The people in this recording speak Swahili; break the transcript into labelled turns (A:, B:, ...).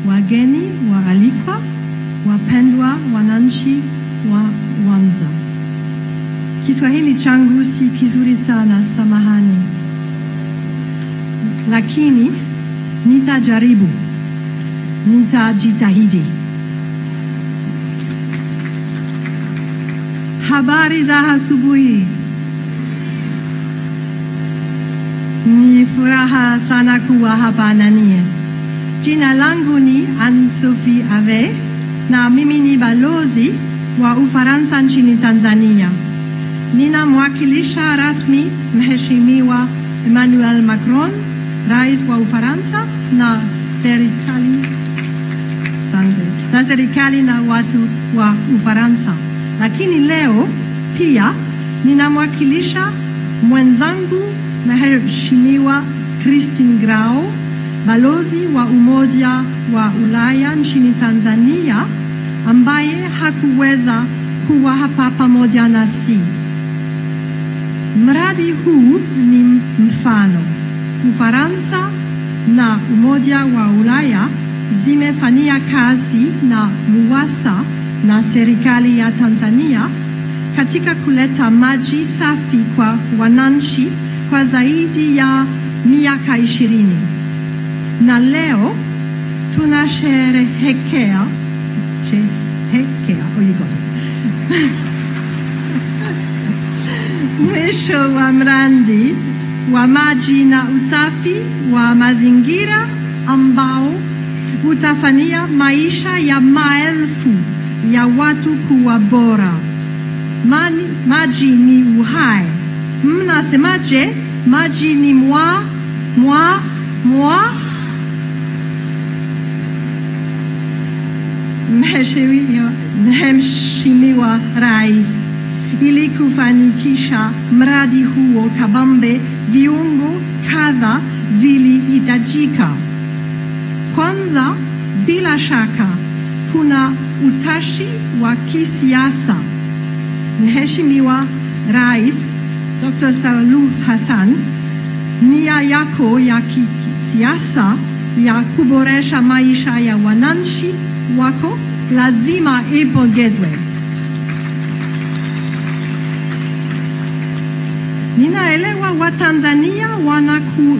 A: Wageni waalikwa, wapendwa wananchi wa Mwanza. Kiswahili changu si kizuri sana, samahani, lakini nitajaribu, nitajitahidi. Habari za asubuhi. Ni furaha sana kuwa hapa nanyi. Jina langu ni Anne-Sophie Ave na mimi ni balozi wa Ufaransa nchini Tanzania. Ninamwakilisha rasmi Mheshimiwa Emmanuel Macron, Rais wa Ufaransa na serikali na watu wa Ufaransa. Lakini leo pia ninamwakilisha mwenzangu Mheshimiwa Christine Grau, balozi wa Umoja wa Ulaya nchini Tanzania, ambaye hakuweza kuwa hapa pamoja nasi. Mradi huu ni mfano. Ufaransa na Umoja wa Ulaya zimefanyia kazi na MUWASA na serikali ya Tanzania katika kuleta maji safi kwa wananchi kwa zaidi ya miaka 20. Na leo tunasherehekea oh you got it. Mwisho wa mradi wa maji na usafi wa mazingira ambao utafanyia maisha ya maelfu ya watu kuwa bora. Maji ni uhai. Mnasemaje? Maji ni mwa, mwa, mwa. Mheshimiwa Rais, ili kufanikisha mradi huo kabambe, viungo kadha vilihitajika. Kwanza, bila shaka, kuna utashi wa kisiasa. Mheshimiwa Rais Dr. Suluhu Hassan, nia yako ya kisiasa ya kuboresha maisha ya wananchi wako lazima ipongezwe. Ninaelewa Watanzania wanaku